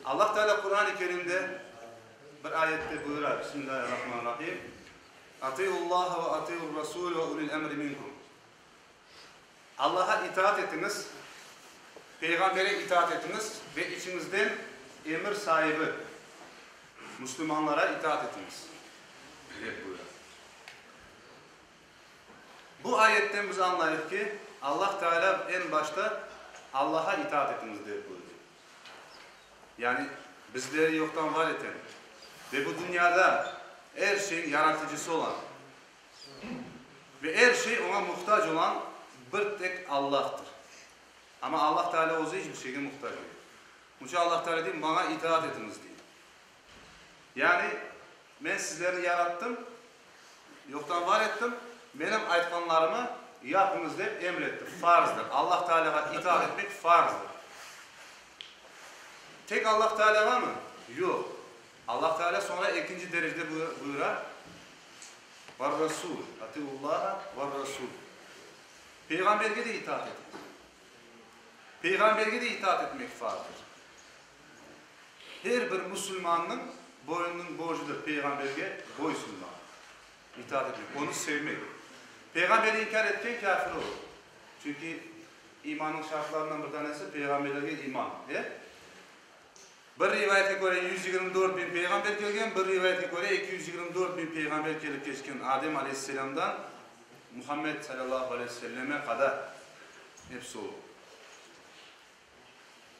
Allah Teala Quran-ı Kerimde bir ayette buyura, Bismillahirrahmanirrahim, Atiullaha ve atiur rasul ve ulil emri minkum. Allaha itaat etiñiz, Peyğambere itaat etiñiz ve içiñizden emir saibi müslümanlara itaat etiñiz, dep buyura. Bu ayetten biz añlayıq ki, Allah Teala eñ başta Allaha itaat etiñiz dep buyurdı. Yani bizleri yoqtan var eten ve bu dünyada er şeyiñ yaratıcısı olan ve er şey oña muhtac olan bir tek Allahtır. Amma Allah Teala özü iç bir şeyge muhtac degil. Bunıñ içün Allah Teala dey, maña itaat etiñiz, dey. Yani men sizlerni yarattım, yoqtan var ettim, menim aytqanlarımı yapıñız dep emir etti. Farzdır. Allah Tealağa itaat etmek farzdır. Tek Allah Tealağamı? Yoq. Allah Teala soñra ekinci derecede buyura, Var-Rasul, atiullaha var-Rasul. Peyğamberge de itaat etiñiz. Peyğamberge de itaat etmek farzdır. Her bir musulmannıñ boyunınıñ borcudır Peyğamberge boysunmaq, itaat etmek, onı sevmek. Peyğamberni inkâr etken kâfir olur. Çünki imannıñ şartlarından bir tanesi Peyğamberlerge iman. E? Bir rivayetke köre 124 biñ peyğamber kelgen, bir rivayetke köre 224 biñ peyğamber kelip keçken Adem aleyhisselâmdan Muhammed salâllahu aleyhi ve selleme qadar hepsi olup.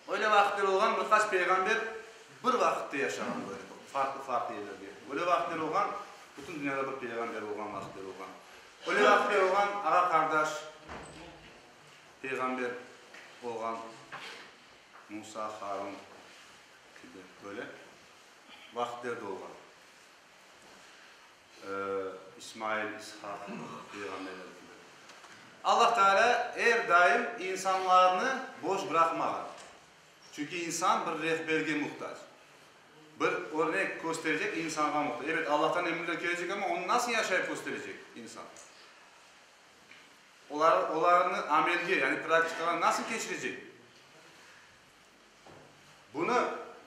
Öyle vaqıtler olğan, bir qaç peyğamber bir vaqıtta yaşağan böyle, farqlı-farqlı yerlerde. Öyle vaqıtler olğan, bütün dünyada bir peyğamber olğan vaqıtler olğan. Öyle vaqıtler olğan, ağa-qardaş peyğamber olğan, Musa, Harun kibi böyle vaqıtler de olğan. İsmail, İshaq peyğamberler kibi. Allah Teala er daim insanlarnı boş bıraqmağan. Çünki insan bir rehberge muhtac. Bir örnek kösterecek insanğa muhtac. Ebet, Allahtan emirler kelecek, amma onı nasıl yaşayıp kösterecek insan? Olar, olarnı amelge, yani praktikağa nasıl keçirecek? Bunı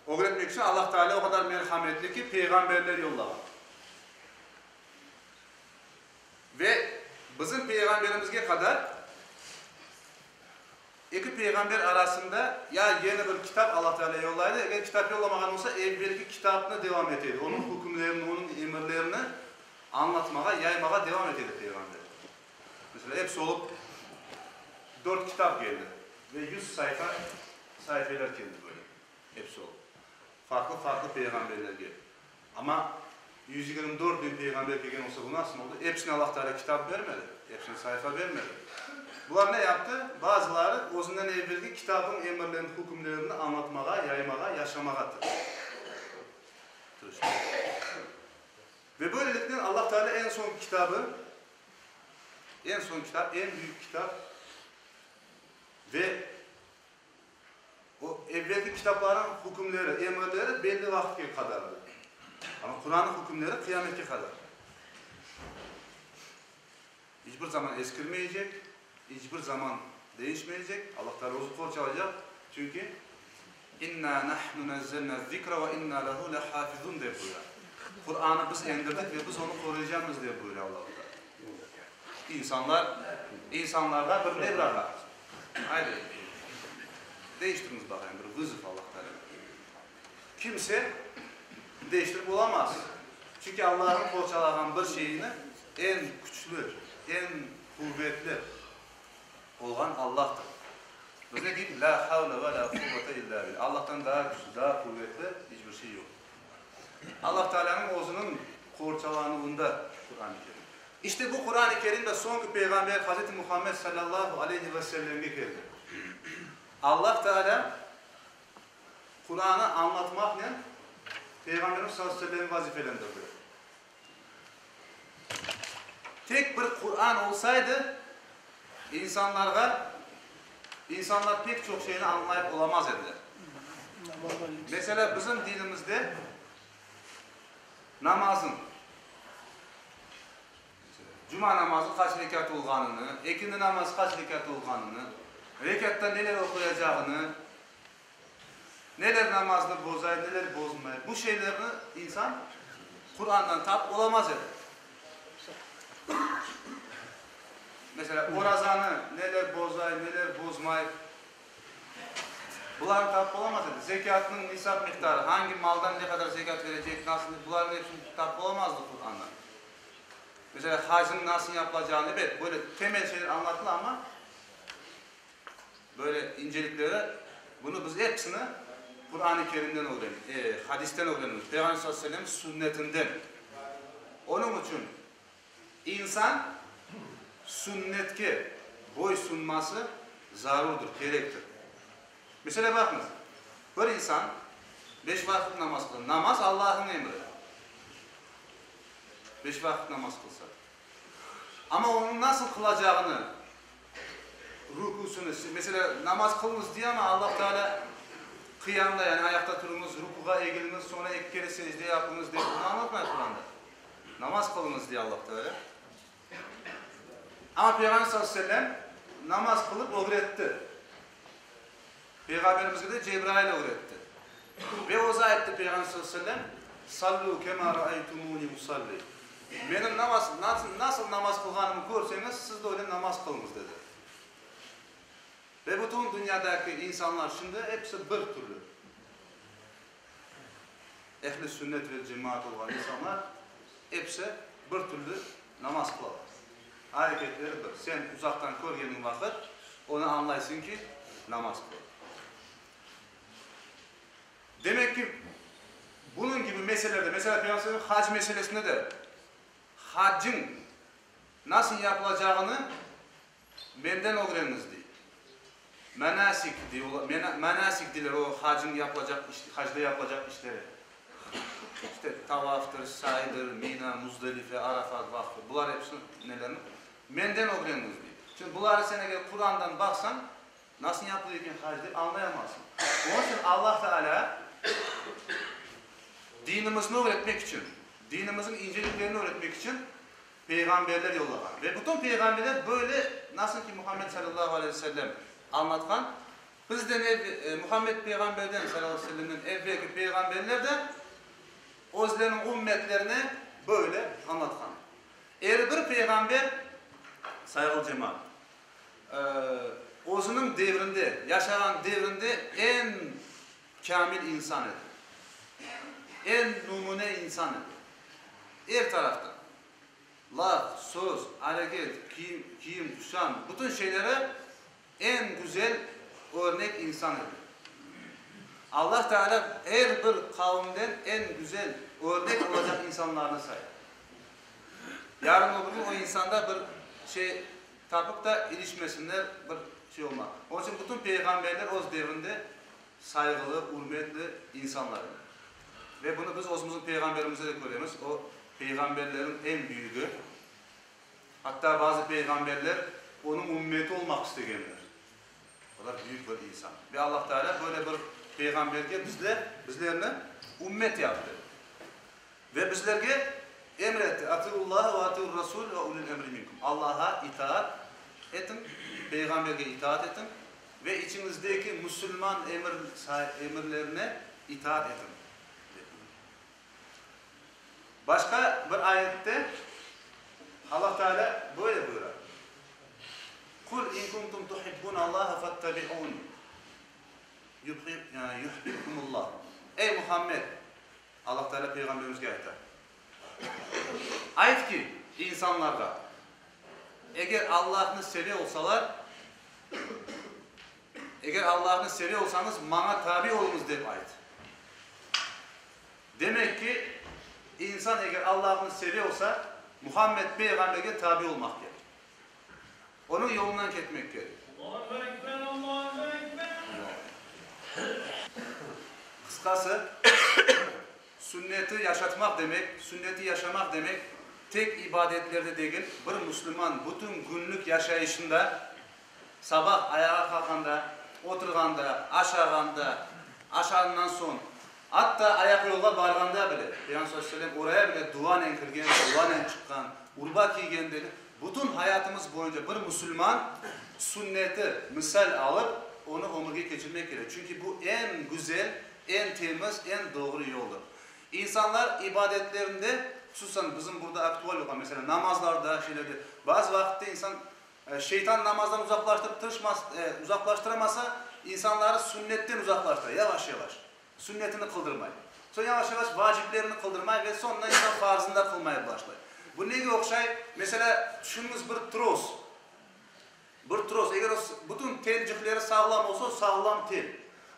ögretmek içün Allah Teala o qadar merhametli ki, peyğamberler yollağan. Ve bizim peyğamberimizge qadar eki peyğamber arasında ya yeni bir kitap Allah Teala yollaydı, eger kitap yollamağan olsa, evvelki kitapnı devam ete edi, onıñ hükümlerini, onıñ emirlerini añlatmağa, yaymağa devam ete edi peyğamber. Meselâ, episi olıp dört kitap keldi ve yüz sayfa, saifeler keldi böyle, episi olıp. Farqlı-farqlı peyğamberlerge. Amma 124 biñ peyğamber kelgen olsa, bu nasıl oldı? Episine Allah Teala kitap bermedi, episine sayfa bermedi. Bular ne yaptı? Bazıları özünden evvelki kitabıñ emirlerini, hükümlerini añlatmağa, yaymağa, yaşamağa tırıştı. Ve böyleliknen Allah Teala eñ soñki kitabı, eñ soñ kitap, eñ büyük kitap ve o evvelki kitaplarnıñ hükümleri, emirleri belli vaqıtke qadardır. Amma Qurannıñ hükümleri qıyametke qadar. İç bir zaman eskirmeycek, iç bir zaman deñişmeycek, Allah Teala özü qorçalaycaq, çünki İnna nahnu nezzelna zikra ve inna lehu lehafizun dep buyura. Qurannı biz endirdik ve biz onı qoruyacamız dep buyura Allah Teala. İnsanlar, insanlarğa bir ne bıraqa? Haydi, değiştiriñiz baqayım, bir vızov Allah Teala. Kimse değiştirip olamaz. Çünki Allahnıñ qorçalağan bir şeyini eñ küçlü, eñ quvetli olğan Allahtır. Biz ne deyik? Lâ havle ve lâ quvvete illâ billah. Allahtan daa küçlü, daa quvetli iç bir şey yoq. Allah Tealânıñ özüniñ qorçalanuvında Quran-ı Kerim. İşte bu Quran-ı Kerim de soñki peyğamber Hazreti Muhammed salâllahu aleyhi ve sellemge keldi. Allah Tealâ Quranı añlatmaqnen Peyğamberimiz salâllahu aleyhi ve sellemni vazifelendirdi. Tek bir Quran olsaydı, insanlarğa, insanlar pek çoq şeyni añlayıp olamaz ediler. Meselâ, bizim dinimizde namazın, cuma namazı qaç rekât olğanını, ekindi namazı qaç rekât olğanını, rekâtta neler oquyacağını. Neler namaznı bozay, neler bozmay, bu şeylerni insan Qurandan tapıp olamaz edi. Meselâ, orazanı neler bozay, neler bozmay, bularnı tapıp olamaz edi. Zekâtnıñ nisap miqdarı, hangi maldan ne qadar zekât verecek, nasıl, bularnıñ hepsini tapıp olamazdı Qurandan. Meselâ, hacnıñ nasıl yapılacağını, ebet, böyle temel şeyler añlatıla, amma böyle incelikleri, bunı biz episini Quran-ı Kerimden ögren, hadisten ögrenemiz, Peyğamber sallallahu aleyhi ve sellem sünnetinden. Onıñ içün İnsan sünnetke boysunması zarurdır, kerektir. Meselâ, baqıñız, bir insan beş vaqıt namaz qıla. Namaz Allahnıñ emri. Beş vaqıt namaz qılsa. Amma onıñ nasıl qılacağını, rüküsini, meselâ, namaz qılıñız diye, amma Allah Teala qıyamda, yani ayaqta turuñız, rüküğa egiliñiz, soñra eki kere secde yapıñız dep bunı añlatmay Quranda. Namaz qılıñız, dey Allah Teala. Amma Peyğamber sallallahu aleyhi ve sellem namaz qılıp ögretti. Peyğamberimizge de Cebrail ögretti. Ve özü ayttı Peyğamber sallallahu aleyhi ve sellem, Sallu kema raeytumuni usalli. Menim namaz, nasıl namaz qılğanımı körseñiz, siz de öyle namaz qılıñız, dedi. Ve bütün dünyadaki insanlar şimdi episi bir türlü. Ehl-i sünnet vel cemaat olğan insanlar episi bir türlü namaz qılalar. Areketleri bir. Sen uzaqtan körgeniñ vaqıt, onı añlaysıñ ki, namaz qıla. Demek ki, bunıñ kibi meselelerde, meselâ, Peyğamber hac meselesinde de haccıñ nasıl yapılacağını Menden ögreniñiz, dey. Menasik, dey olar, menasik deyler o hacıñ yapılacaq iş, hacda yapılacaq işleri. İşte, tavaftır, saydır, Mina, Muzdalife, Arafat vaqfı, bular episi nelerni menden ögreniñiz, dey. Şimdi buları sen eger Qurandan baqsañ, nasıl yapılır eken hac dep añlayamazsıñ. Onıñ içün Allah Teala dinimizni ögretmek içün, dinimizniñ inceliklerini ögretmek içün Peyğamberler yollağan. Ve bütün peyğamberler böyle, nasıl ki Muhammed salâllahu aleyhi ve sellem añlatqan, bizden ev, Muhammed peyğamberden salâllahu aleyhi ve sellemden evvelki peyğamberler de özleriniñ ümmetlerine böyle añlatqan. Er bir peyğamber, sayğılı cemaat, özüniñ devrinde, yaşağan devrinde eñ kâmil insan edi. Eñ nümüne insan edi. Er taraftan, laf, söz, areket, kiyim, kiyim, quşam, bütün şeyleri eñ güzel örnek insan edi. Allah Teala er bir qavimden eñ güzel örnek olacaq insanlarnı saya. Yarın öbür kün o insanda bir şey tapıp da ilişmesinler, bir şey olmaz. Onıñ içün bütün peyğamberler öz devrinde sayğılı, ürmetli insanlar edi. Ve bunı biz özümüzniñ Peyğamberimizde de köremiz, o, peyğamberlerniñ eñ büyügi. Hatta bazı peyğamberler onıñ ümmeti olmaq istegenler. O qadar büyük bir insan. Ve Allah Teala böyle bir peyğamberge bizler, bizlerni ümmet yaptı. Ve bizlerge emir etti, Atiullaha ve atiur-rasul ve ulil emri minkum. Allaha itaat etiñ, peyğamberge itaat etiñ ve içiñizdeki musulman emir emirlerine itaat etiñ, dep buyurdı. Başqa bir ayette Allah Teala böyle buyura, Kul in kuntum tuhibbunallaha fattabi'uni yuhbibkumullah. Ey Muhammed! Allah Teala Peyğamberimizge ayta, Ayt ki, insanlarğa, eger Allahnı seve olsalar, eger Allahnı seve olsañız, maña tabi oluñız, dep ayt. Demek ki, insan eger Allahnı seve olsa, Muhammed Peyğamberge tabi olmaq kerek. Onıñ yolundan ketmek kerek. Allahu Ekber, Allahu Ekber. Qısqası, sünneti yaşatmaq demek, sünneti yaşamaq demek, tek ibadetlerde degil, bir müslüman bütün günlük yaşayışında, sabah ayağa qalqanda, oturğanda, aşağanda, aşağandan soñ, atta ayaqyolğa barğanda bile, Peyğamber sallallahu aleyhi ve sellem oraya bile duanen kirgen, duanen çıqqan, urba kiygende, bütün hayatımız boyunca bir müslüman sünneti misal alıp. onı ömürge keçirmek kerek. Çünki bu eñ güzel, eñ temiz, eñ doğru yoldır. İnsanlar ibadetlerinde, hususan bizim burada aktual olğan mesele, namazlarda, şeylerde, bazı vaqıtta insan, şeytan namazdan uzaqlaştırıp tırışmaz, uzaqlaştıramasa, insanları sünnetten uzaqlaştıra, yavaş-yavaş. Sünnetini qıldırmay. Soñ yavaş-yavaş vaciplerini qıldırmay ve soñunda insan farzını da qılmay başlay. Bu nege oqşay? Meselâ, tüşüñiz bir tros. Bir tros, eger o bütün telcikleri sağlam olsa, o sağlam tel.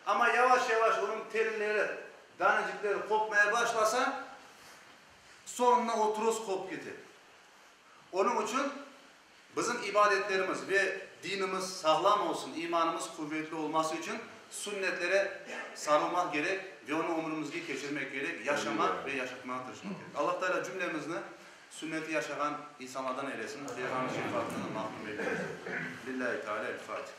Amma yavaş-yavaş onıñ telleri, danecikleri qopmaya başlasa, soñunda o tros qopıp kete. Onıñ içün bizim ibadetlerimiz ve dinimiz sağlam olsun, imanımız quvetli olması içün sünnetlere sarılmaq kerek ve onı ömrümizge keçirmek kerek, yaşamaq ve yaşatmağa tırışmaq kerek. Allah Teala cümlemizni Sünneti yaşağan insanlardan eylesin, Peyğamber şefaatından mahrum eylemesin. Lillahi Teala el-Fatiha.